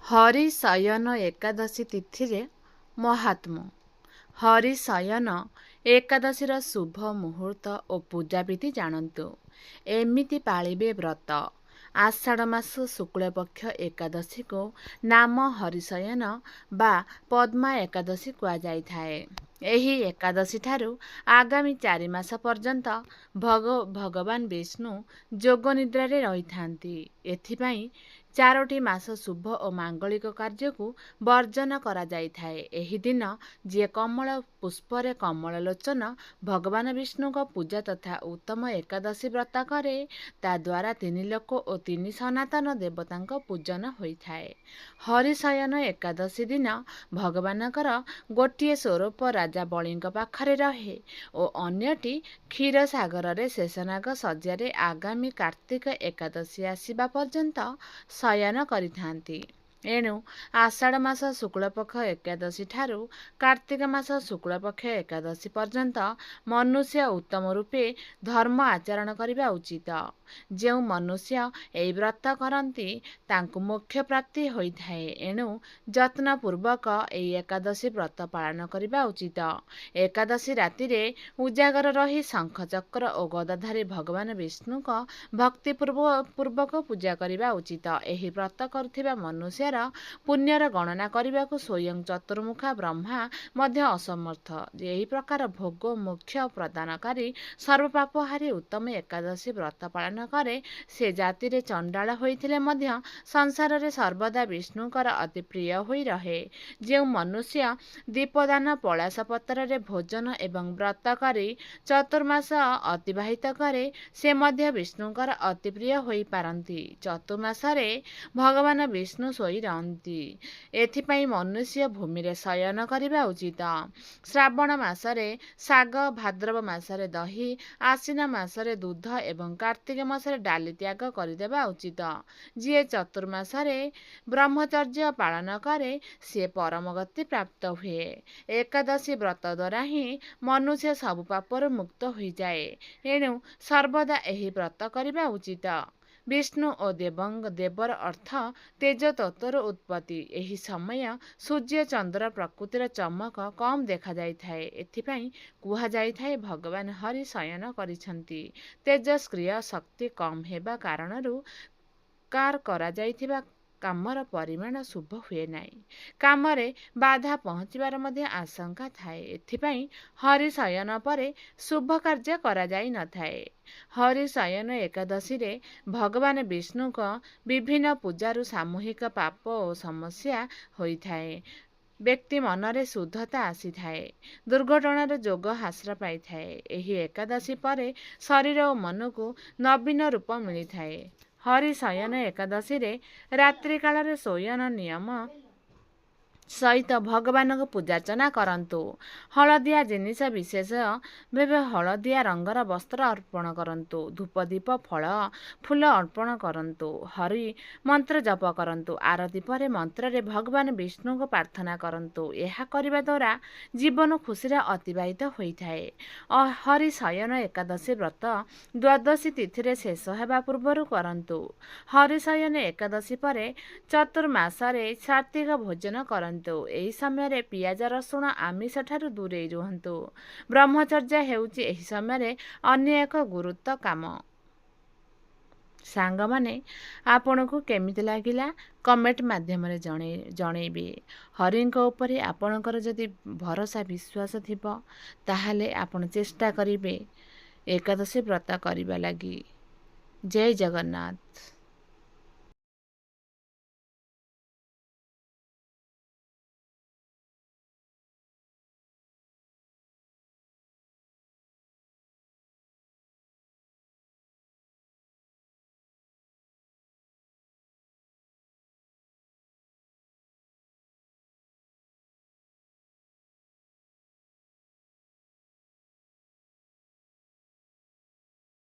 ହରିଶୟନ ଏକାଦଶୀ ତିଥିରେ ମହାତ୍ମ୍ୟ। ହରିଶୟନ ଏକାଦଶୀର ଶୁଭ ମୁହୂର୍ତ୍ତ ଓ ପୂଜାବିଧି ଜାଣନ୍ତୁ। ଏମିତି ପାଳିବେ ବ୍ରତ। ଆଷାଢ଼ ମାସ ଶୁକ୍ଳପକ୍ଷ ଏକାଦଶୀକୁ ନାମ ହରିଶୟନ ବା ପଦ୍ମା ଏକାଦଶୀ କୁହାଯାଇଥାଏ। ଏହି ଏକାଦଶୀଠାରୁ ଆଗାମୀ 4 ମାସ ପର୍ଯ୍ୟନ୍ତ ଭଗବାନ ବିଷ୍ଣୁ ଯୋଗ ନିଦ୍ରାରେ ରହିଥାନ୍ତି। ଏଥିପାଇଁ 4ଟି ମାସ ଶୁଭ ଓ ମାଙ୍ଗଳିକ କାର୍ଯ୍ୟକୁ ବର୍ଜନ କରାଯାଇଥାଏ। ଏହି ଦିନ ଯିଏ କମଳ ପୁଷ୍ପରେ କମଳ ଲୋଚନ ଭଗବାନ ବିଷ୍ଣୁଙ୍କ ପୂଜା ତଥା ଉତ୍ତମ ଏକାଦଶୀ ବ୍ରତ କରେ, ତା ଦ୍ୱାରା 3 ଲୋକ ଓ 3 ସନାତନ ଦେବତାଙ୍କ ପୂଜନ ହୋଇଥାଏ। ହରିଶୟନ ଏକାଦଶୀ ଦିନ ଭଗବାନଙ୍କର ଗୋଟିଏ ସ୍ୱରୂପ ରାଜା ବଳିଙ୍କ ପାଖରେ ରହେ ଓ ଅନ୍ୟଟି କ୍ଷୀରସାଗରରେ ଶେଷନାଗ ଶଯ୍ୟାରେ ଆଗାମୀ କାର୍ତ୍ତିକ ଏକାଦଶୀ ଆସିବା ପର୍ଯ୍ୟନ୍ତ ଶୟନ କରିଥାନ୍ତି। ଏଣୁ ଆଷାଢ଼ ମାସ ଶୁକ୍ଳପକ୍ଷ ଏକାଦଶୀ ଠାରୁ କାର୍ତ୍ତିକ ମାସ ଶୁକ୍ଳପକ୍ଷ ଏକାଦଶୀ ପର୍ଯ୍ୟନ୍ତ ମନୁଷ୍ୟ ଉତ୍ତମ ରୂପେ ଧର୍ମ ଆଚରଣ କରିବା ଉଚିତ। ଯେଉଁ ମନୁଷ୍ୟ ଏହି ବ୍ରତ କରନ୍ତି ତାଙ୍କୁ ମୋକ୍ଷ ପ୍ରାପ୍ତି ହୋଇଥାଏ। ଏଣୁ ଯତ୍ନପୂର୍ବକ ଏହି ଏକାଦଶୀ ବ୍ରତ ପାଳନ କରିବା ଉଚିତ। ଏକାଦଶୀ ରାତିରେ ଉଜାଗର ରହି ଶଙ୍ଖ, ଚକ୍ର ଓ ଗଦାଧାରୀ ଭଗବାନ ବିଷ୍ଣୁଙ୍କ ଭକ୍ତି ପୂର୍ବକ ପୂଜା କରିବା ଉଚିତ। ଏହି ବ୍ରତ କରୁଥିବା ମନୁଷ୍ୟର ପୁଣ୍ୟର ଗଣନା କରିବାକୁ ସ୍ୱୟଂ ଚତୁର୍ମୁଖା ବ୍ରହ୍ମା ମଧ୍ୟ ଅସମର୍ଥ। ଏହି ପ୍ରକାର ଭୋଗ ମୋକ୍ଷ ପ୍ରଦାନକାରୀ ସର୍ବପାପହାରୀ ଉତ୍ତମ ଏକାଦଶୀ ବ୍ରତ ପାଳନ କରେ, ସେ ଜାତିରେ ଚଣ୍ଡାଳ ହୋଇଥିଲେ ମଧ୍ୟ ସଂସାରରେ ସର୍ବଦା ବିଷ୍ଣୁଙ୍କର ଅତି ପ୍ରିୟ ହୋଇ ରହେ। ଯେଉଁ ମନୁଷ୍ୟ ଦୀପଦାନ, ପଳାଶ ପତ୍ରରେ ଭୋଜନ ଏବଂ ବ୍ରତ କରି ଚତୁର୍ମାସ ଅତିବାହିତ କରେ, ସେ ମଧ୍ୟ ବିଷ୍ଣୁଙ୍କର ଅତି ପ୍ରିୟ ହୋଇପାରନ୍ତି। ଚତୁର୍ମାସରେ ଭଗବାନ ବିଷ୍ଣୁ ଶୋଇ ରହନ୍ତି। ଏଥିପାଇଁ ମନୁଷ୍ୟ ଭୂମିରେ ଶୟନ କରିବା ଉଚିତ। ଶ୍ରାବଣ ମାସରେ ଶାଗ, ଭାଦ୍ରବ ମାସରେ ଦହି, ଆଶ୍ୱିନ ମାସରେ ଦୁଧ ଏବଂ କାର୍ତ୍ତିକ ମାସରେ ଡାଲି ତ୍ୟାଗ କରିଦେବା ଉଚିତ। ଯିଏ ଚତୁର୍ମାସରେ ବ୍ରହ୍ମଚର୍ଯ୍ୟ ପାଳନ କରେ, ସିଏ ପରମ ଗତି ପ୍ରାପ୍ତ ହୁଏ। ଏକାଦଶୀ ବ୍ରତ ଦ୍ୱାରା ହିଁ ମନୁଷ୍ୟ ସବୁ ପାପରୁ ମୁକ୍ତ ହୋଇଯାଏ। ଏଣୁ ସର୍ବଦା ଏହି ବ୍ରତ କରିବା ଉଚିତ। ବିଷ୍ଣୁ ଓ ଦେବର ଅର୍ଥ ତେଜ ତତ୍ତ୍ୱର ଉତ୍ପତ୍ତି। ଏହି ସମୟ ସୂର୍ଯ୍ୟ ଚନ୍ଦ୍ର ପ୍ରକୃତିର ଚମକ କମ୍ ଦେଖାଯାଇଥାଏ। ଏଥିପାଇଁ କୁହାଯାଇଥାଏ ଭଗବାନ ହରି ଶୟନ କରିଛନ୍ତି। ତେଜସ୍କ୍ରିୟ ଶକ୍ତି କମ୍ ହେବା କାରଣରୁ କରାଯାଇଥିବା କାମର ପରିମାଣ ଶୁଭ ହୁଏ ନାହିଁ। କାମରେ ବାଧା ପହଞ୍ଚିବାର ମଧ୍ୟ ଆଶଙ୍କା ଥାଏ। ଏଥିପାଇଁ ହରିଶୟନ ପରେ ଶୁଭ କାର୍ଯ୍ୟ କରାଯାଇନଥାଏ। ହରିଶୟନ ଏକାଦଶୀରେ ଭଗବାନ ବିଷ୍ଣୁଙ୍କ ବିଭିନ୍ନ ପୂଜାରୁ ସାମୂହିକ ପାପ ଓ ସମସ୍ୟା ହୋଇଥାଏ। ବ୍ୟକ୍ତି ମନରେ ଶୁଦ୍ଧତା ଆସିଥାଏ। ଦୁର୍ଘଟଣାର ଯୋଗ ହ୍ରାସ ପାଇଥାଏ। ଏହି ଏକାଦଶୀ ପରେ ଶରୀର ଓ ମନକୁ ନବୀନ ରୂପ ମିଳିଥାଏ। ହରିଶୟନ ଏକାଦଶୀରେ ରାତ୍ରିକାଳରେ ଶୟନ ନିୟମ ସହିତ ଭଗବାନଙ୍କୁ ପୂଜାର୍ଚ୍ଚନା କରନ୍ତୁ। ହଳଦିଆ ଜିନିଷ, ବିଶେଷ ଭାବେ ହଳଦିଆ ରଙ୍ଗର ବସ୍ତ୍ର ଅର୍ପଣ କରନ୍ତୁ। ଧୂପ, ଦୀପ, ଫଳ, ଫୁଲ ଅର୍ପଣ କରନ୍ତୁ। ହରି ମନ୍ତ୍ର ଜପ କରନ୍ତୁ। ଆରତି ପରେ ମନ୍ତ୍ରରେ ଭଗବାନ ବିଷ୍ଣୁଙ୍କୁ ପ୍ରାର୍ଥନା କରନ୍ତୁ। ଏହା କରିବା ଦ୍ୱାରା ଜୀବନ ଖୁସିରେ ଅତିବାହିତ ହୋଇଥାଏ। ହରିଶୟନ ଏକାଦଶୀ ବ୍ରତ ଦ୍ୱାଦଶୀ ତିଥିରେ ଶେଷ ହେବା ପୂର୍ବରୁ କରନ୍ତୁ। ହରିଶୟନ ଏକାଦଶୀ ପରେ ଚତୁର୍ମାସରେ ସାତ୍ତ୍ୱିକ ଭୋଜନ କରନ୍ତୁ। ଏହି ସମୟରେ ପିଆଜ, ରସୁଣ, ଆମିଷ ଠାରୁ ଦୂରେଇ ରୁହନ୍ତୁ। ବ୍ରହ୍ମଚର୍ଯ୍ୟ ହେଉଛି ଏହି ସମୟରେ ଅନ୍ୟ ଏକ ଗୁରୁତ୍ୱ କାମ। ସାଙ୍ଗମାନେ, ଆପଣଙ୍କୁ କେମିତି ଲାଗିଲା କମେଣ୍ଟ ମାଧ୍ୟମରେ ଜଣେଇବେ। ହରିଙ୍କ ଉପରେ ଆପଣଙ୍କର ଯଦି ଭରସା ବିଶ୍ୱାସ ଥିବ, ତାହେଲେ ଆପଣ ଚେଷ୍ଟା କରିବେ ଏକାଦଶୀ ବ୍ରତ କରିବା ଲାଗି। ଜୟ ଜଗନ୍ନାଥ।